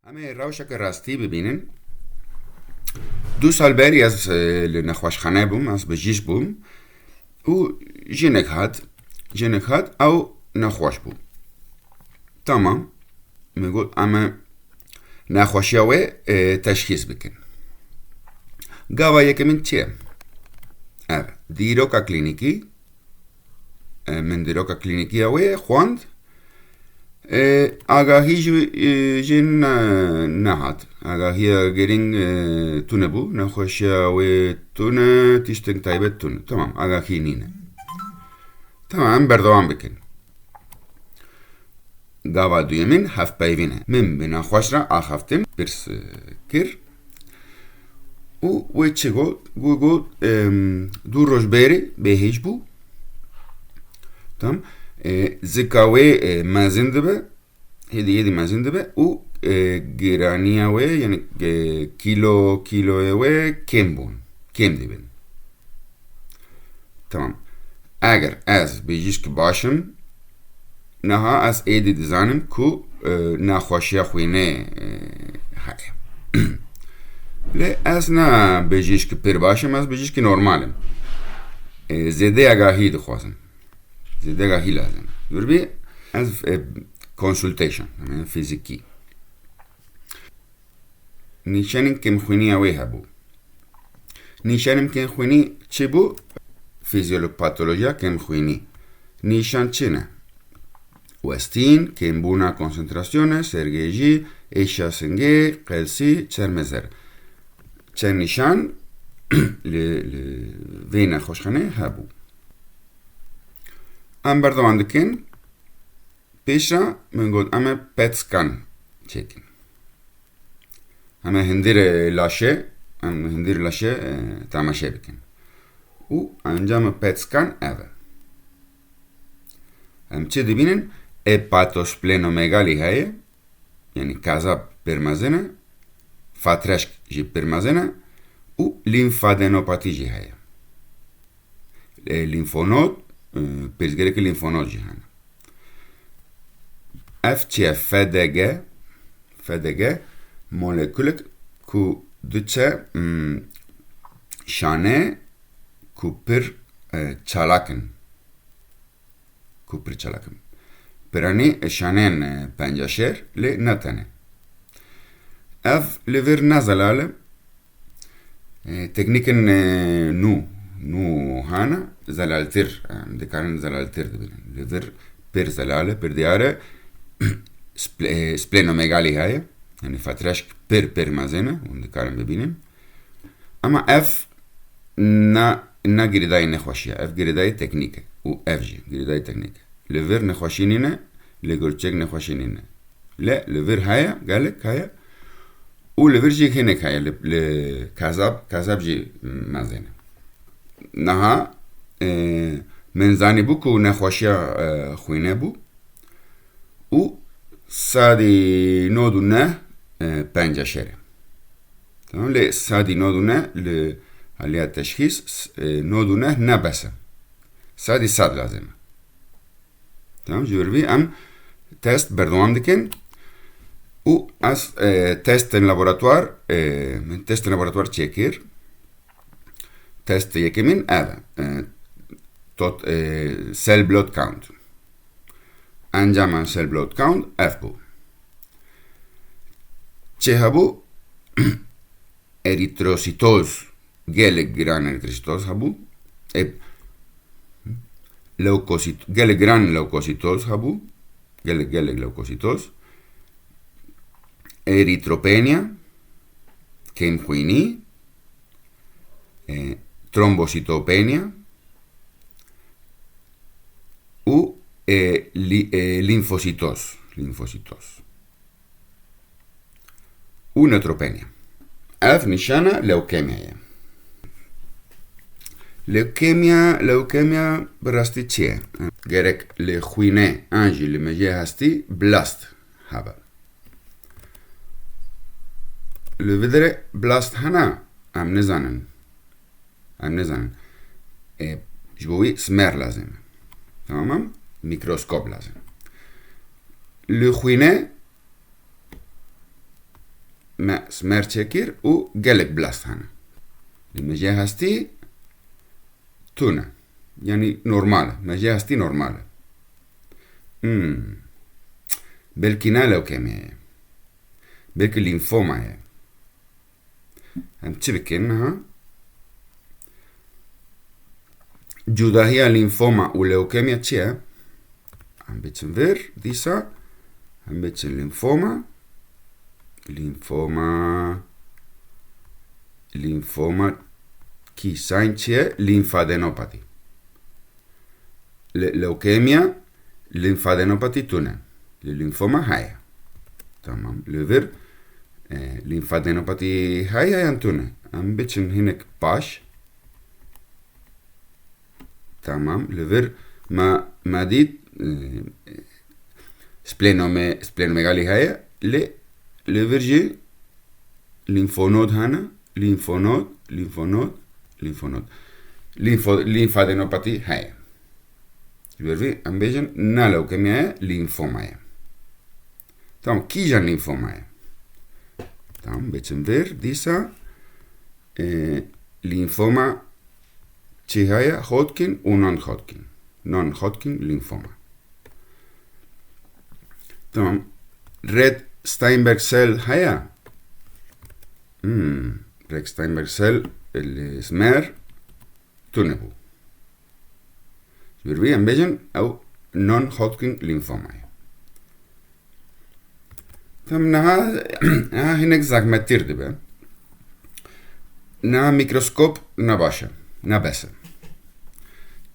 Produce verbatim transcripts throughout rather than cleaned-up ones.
Em ê rewşeke rastî bibînin. Du sal berî ez, e, li nexweşxane bûm, ez bijîş bûm û jinek hat, jinek hat, ew nexweş bû. Tamam, min got, em ê nexweşiya wê, e, teşxîs bikin. Gava yekemin çi ye? Ev, dîroka klînîkî, e, min dîroka klînîkî ya wê xwend. E, agahî jî, e, jî ne, nehat. Agahiya girîng, e, tune bû. Nexweşiya wê tune, tiştên taybet tune. Tamam, agahî nîne. Tamam, em berdewam bikin. Gava duyemîn hevpeyvîn e. Min bi nexweş re axaftin, pirs, e, kir. Û wê çi got? Got, got, em, du roj berê bêhêj bû. Tamam. E, zika wê, e, mezin dibe, hêdî hêdî mezin dibe û, e, giraniya wê, yani, e, kîlo, kîloyê wê kêm bûn, kêm dibin. Tamam. Eger ez bijîşk baş im, niha ez êdî dizanim ku, e, nexweşiya xwînê, e, heye. Lê ez ne bijîşk pir baş im, ez bijîşkî normal im. E, zêde agahî dixwazim. Zêde agahî lazim. Dur bî, ez, e, consultation, yani fizikî. Nîşanên kêmxwîniya wê hebû. Nîşanên kêmxwînî çi bû? Fizyopatolojiya kêmxwînî. Nîşan çi ne? Westîn, kêmbûna konsentrasyonê, sergêjî, êşa singê, qelsî, çermê zer. Çend nîşan li, li vê nexweşxanê hebû. Em berdewam dikin. Pêşa min got, em ê PET scan çêkin. Em ê hundirê laşê, em hundirê laşê, e, temaşe bikin. Û encama PET scan ev e. Em çi dibînin? Hepatosplenomegalî heye, yani kazab pir mezin e, fatreşk jî pir mezin e û limfadenopatî jî heye. E, limfonod, e, pirsgirêkê limfonod jî hene. Ev çi ye? F D G, F D G molekulek ku diçe, hmm, şanê ku pir, e, çalak in. Ku pir çalak in. Piranî şanên, e, pencaşêr lê ne tenê. Ev li vir ne zelal e. E, teknîkên, e, nû, nû hana zelaltir, em dikarin zelaltir dibînin. Li vir pir zelal e, pir diyar e. Sple-, e, splenomegalî heye. Yani fatreşk pir, pir mezin e, hûn dikarin bibînin. Ama ev na, na girêdayî nexweşî ye. Ev girêdayî teknîk e. Û ev jî girêdayî teknîk e. Li vir nexweşî nîne, li gurçek nexweşî nîne. Lê li vir heye, gelek heye. Û li vir jî hinek heye, li, li kazab, kazab jî mezin e. Niha, e, min zanîbû ku nexweşiya, e, xwînê bû û sedî nod û neh, e, pencaşêr e. Tamam, lê sedî nod û neh li haliya teşxîs, s-, e, nod û neh ne bes e. Sedî sed lazim e. Tamam, ji vir vî em test berdewam dikin. Û ez, e, testên laboratuwar, e, min testên laboratuwar çêkir. Test yekemîn ev e. E, tot, e, cell blood count. Encama cell blood count ev bû. Çi hebû? Eritrosîtoz, gelek giran eritrosîtoz hebû. E, leukosit-, gelek giran leukosîtoz hebû. Gelek, gelek leukosîtoz. Eritropenya, kêmxwînî, e, trombosîtopenya û, e, lî-, e, lîmfosîtoz, lîmfosîtoz. Û neutropenia. Ev nîşana lewkemya ye. Lewkemya, lewkemya bi rastî çi ye? Gerek li xwînê an jî li mejê hestî blast hebe. Li vê derê blast hene, em nizanin. Em nizanin. E, ji bo wî smer lazim e. Tamam? Mîkroskop lazim. Li xwînê, me smer çêkir û gelek blast hene. Li mejê hestî tune. Yanî normal e. Mejê hestî normal e. Hmm. Belkî ne lewkemya ye. Belkî lîmfoma ye. Em çi bikin niha? Cudahiya lîmfoma û lewkemya çi ye? Em biçin vir, dîsa em biçin lîmfoma. Lîmfoma. Lîmfoma kî sign çi ye? Lîmfadenopatî. Le-, lewkemya, lîmfadenopatî tune. Li lîmfoma heye. Tamam. Li vir, e, lîmfadenopatî heye yan tune? Em biçin hinek paş. Tamam. Li vir me, me dît, e, splenome-, splenomegalî heye. Lê li vir jî lîmfonod hene. Lîmfonod, lîmfonod, lîmfonod. Lîmfo-, lîmfadenopatî heye. Ji ber vê em bêjin ne lewkemya ye, lîmfoma ye. Tamam, kîjan lîmfoma ye? Tamam, biçin vir, dîsa, e, lîmfoma çi heye? Hodgkin û non-Hodgkin. Non-Hodgkin lîmfoma. Tamam. Red Steinberg cell heye? Hmm. Red Steinberg cell li smer tune bû. Ji ber vê em bêjin ew non-Hodgkin lîmfoma ye. Tam niha, niha hinek zehmettir dibe. Niha mikroskop ne baş e, ne bes e.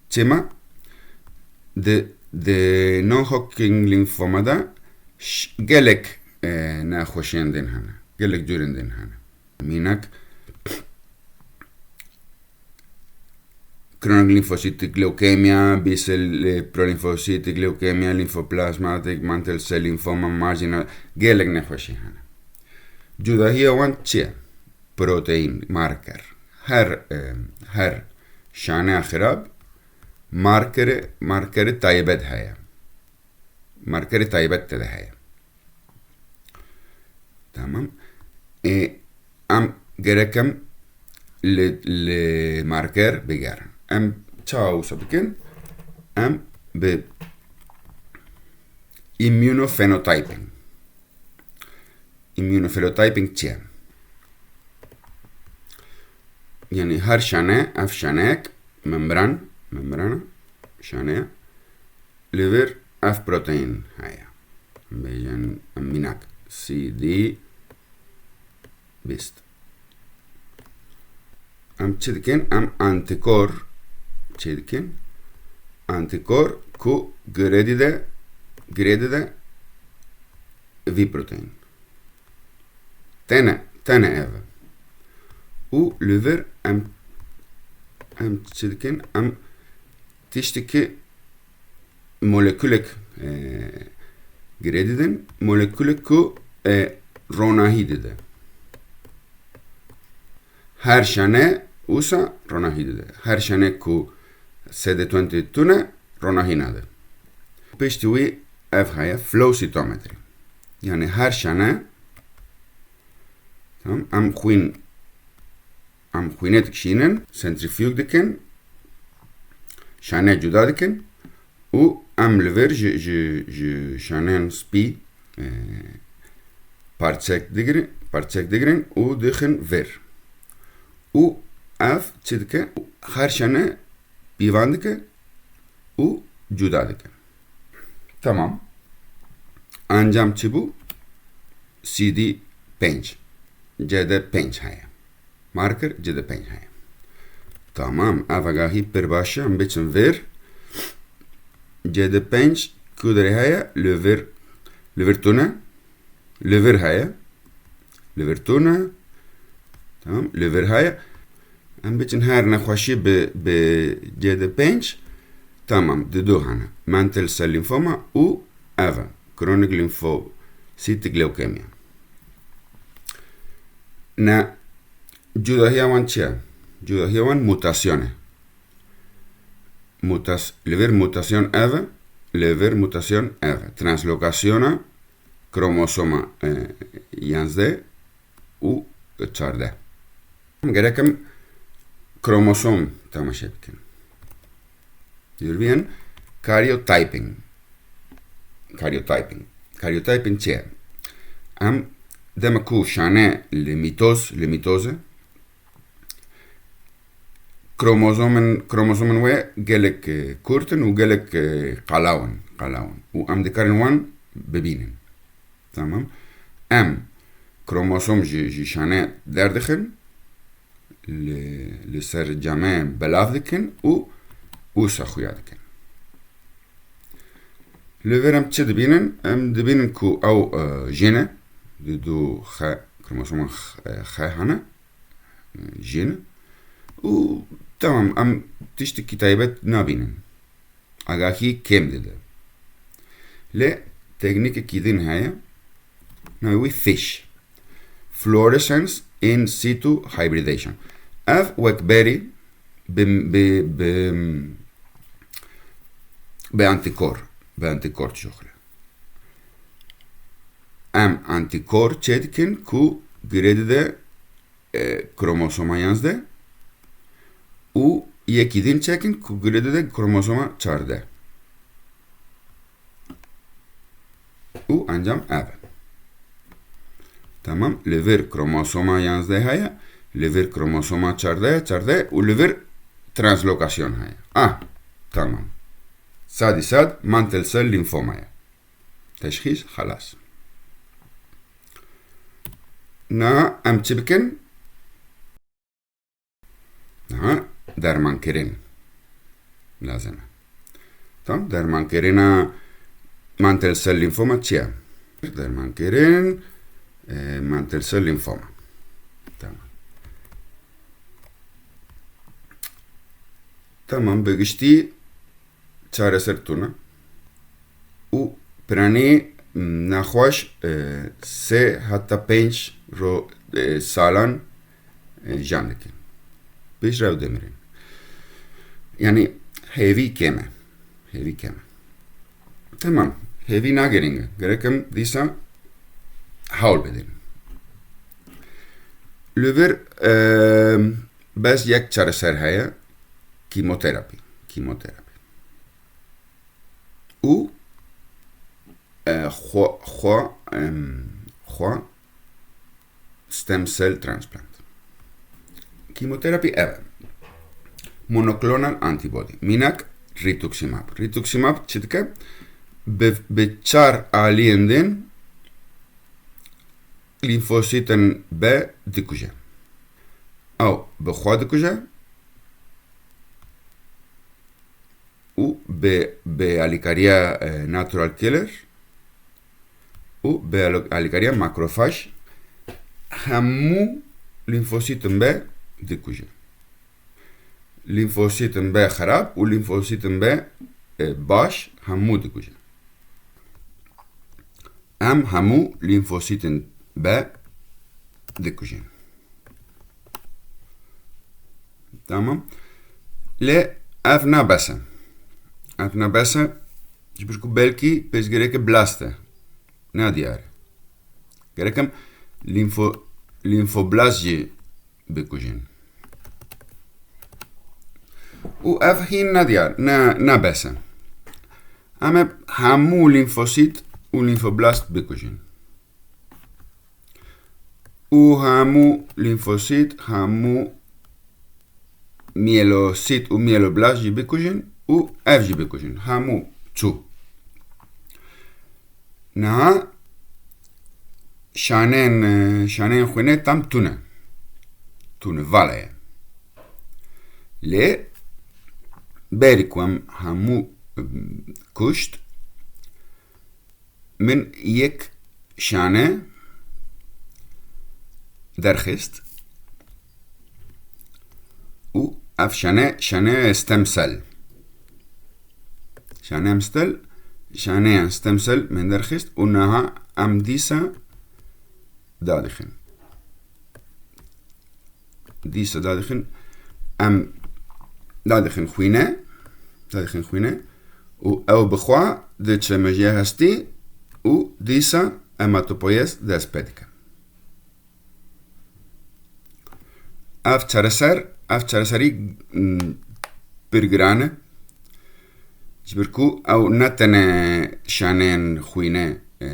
Çima? Di, di non-Hodgkin lîmfoma de ş-, gelek, e, nexweşiyên din hene. Gelek curên din hene. Mînak, chronic lymphocytic leukemia, B cell, eh, prolymphocystic leukemia, lymphoplasmatic mantle cell lymphoma, marginal, gelek nexweşî hene. Cudahiya wan çi ye? Protein, marker. Her, eh, her şaneya xirab markerê, markerê taybet heye. Markerê taybet tede heye. Tamam. Ê, em gerek em li, li marker bigerin. Em çawa wisa bikin? Em bi immunophenotyping. Immunophenotyping çi ye? Yani her şane, ev şaneyek membran, membrana şaneya li vir F protein heye. Bêjin em mînak C D bîst. Em çi dikin? Em antikor çê dikin. Antikor ku girêdî de, girêdî de vî protein. Tene, tene ev e. Û li vir em, em çi dikin? Em tiştekî molekulek, e, girê didin. Molekulek ku, e, ronahî dide. Her şane wisa ronahî dide. Her şane ku C D twenty tune, ronahî nade. Piştî wî ev heye flow cytometry. Yani her şane, tamam, em xwîn, em xwînê dikişînin, centrifuge dikin, şane cuda dikin û em li vir ji, ji, ji şaneyên spî, e, parçek digirin, parçek digirin û dixin vir. Û ev çi dike? Her şane pîvan dike û cuda dike. Tamam. Encam çi bû? C D pênc. C D pênc heye. Marker C D pênc heye. Tamam. Ev agahî pir baş e. Em biçin vir. C D pênc ku derê heye? Li vir, li vir tune. Li vir heye. Li vir tune. Tamam. Li vir heye. Em biçin her nexweşî bi, bi C D pênc. Tamam. Di du hene. Mantle cell lymphoma û ev e. Chronic lymphocytic leukemia. Ne, cudahiya wan çi ye? Cudahiya wan mutasyon e. Mutas-, li vir mutasyon ev e, li vir mutasyon ev e. Translokasyona kromosoma, e, yanzdeh, û çardeh. Gerek em kromosom temaşe bikin. Diyarbîn karyotyping. Karyotyping. Karyotyping çi ye? Em demek ku şane li mîtoz, li mîtoz e, kromozomên, kromozomên wê gelek, e, kurt in û gelek, e, qalaw in, qalaw in. Û em dikarin wan bibînin. Tamam. Em kromosom ji, ji şane derdixin, li, li ser camê belav dikin û wisa xuya dikin. Li vir em çi dibînin? Em dibînin ku ew, e, jîn e, di du xe, kromosoma x-, e, xe hene, e, jîn e. Û tamam, em tiştekî taybet nabînin. Agahî kêm dide. Lê teknîkekî din heye, navê wî FISH. Fluorescence in situ hybridation. Ev wek berî bi, bi, bi, bi antîkor, bi antîkor dişuxile. Em antîkor çêdikin ku girê dide, e, kromosoma yanzdeh û yekî din çêkin ku girê dide kromosoma çardeh. Û encam ev e. Tamam, li vir kromosoma yanzdeh heye, li vir kromosoma çardeh, çardeh û li vir translokasyon heye. Ah, tamam. Sadî sad mantle cell lîmfoma ye. Teşxîs, xelas. Na em çi bikin? Niha dermankirin lazim e. Tamam, dermankirina mantle cell lîmfoma çi ye? Dermankirin, e, mantle cell lîmfoma. Tamam. Tamam, bi giştî çareser tune. Û piranî, m, nexweş, e, sê heta pênc ro-, e, salan, e, jan dikin. Pêş re ew dimirin. Yanî hêvî kêm e. Hêvî kêm e. Tamam. Hêvî ne girîng e. Gerek em dîsa hewl bidin. Li vir, e, bes yek çareser heye. Kîmoterapî. Kîmoterapî. Û, e, xwe, xwe, em, xwe stem cell transplant. Kîmoterapî ev e. Monoclonal antibody. Mînak rituximab. Rituximab çi dike? Bi, bi çar aliyên din lîmfosîtên B dikuje. Ew bi xwe dikuje û bi, bi alîkariya, e, natural killer û bi alo-, alîkariya makrofaj hemû lîmfosîtên B dikuje. Lîmfosîtên B xerab û lîmfosîtên B, e, baş hemû dikuje. Em hemû lîmfosîtên B dikujin. Tamam. Lê ev ne bes e. Ev ne bes e. Ji ber ku belkî pêşgirêke blast e. Ne diyar e. Gerek em lîmfo-, lîmfoblast jî bikujin. Û ev hîn ne diyar, ne, ne bes e. Em ê hemû lîmfosît û lîmfoblast bikujin. Û hemû lîmfosît, hemû miyelosît û miyeloblast jî bikujin û ev jî bikujin. Hemû çû. Niha şanên, şanên xwînê tam tune. Tune, vala ye. Lê berî ku em hemû, em, kuşt, min yek şane derxist û ev şane, şane stem cell. Şane stem cell, şaneyan stem cell min derxist û niha em dîsa dadixin. Dîsa dadixin, em dadixin xwîne, dadixin xwîne û ew bi xwe diçe mejiyê hestî û dîsa hematopoyez dest pê dike. Ev çareser, ev çareserî, m, pir giran e. Ji ber ku ew ne tenê şaneyên xwîne, e,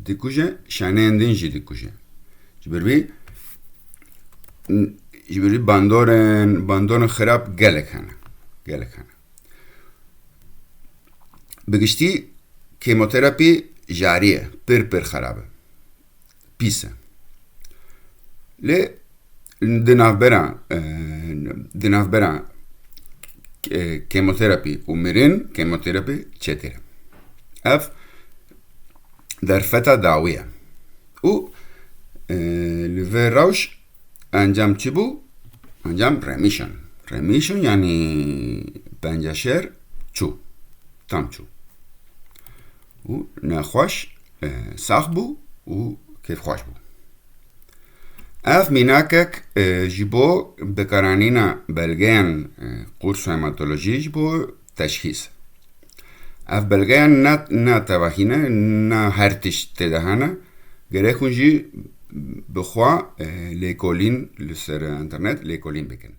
dikuje, şaneyên din jî dikuje. Ji ber vî, m, ji ber vî bandorên, bandorên xirab gelek hene. Gelek hene. Bi giştî kemoterapî jarî ye, pir pir xerab e. Pîs e. Lê di navbera, e, di navbera, e, kemoterapî û mirin, kemoterapî çêtir e. Ev derfeta dawî ye. Û, e, li vê rewş encam çi bû? Encam remission. Remission yanî pencaşer çû. Tam çû. Û nexweş, e, sax bû û kêfxweş bû. Ev mînakek, e, ji bo bikaranîna belgeyan, e, qûrs û hematolojî ji bo teşxîs. Ev belgeyan ne, ne tevahî ne, ne her tişt tê de hene. Gerek hûn jî bi xwe, e, lêkolîn li ser înternet lêkolîn bikin.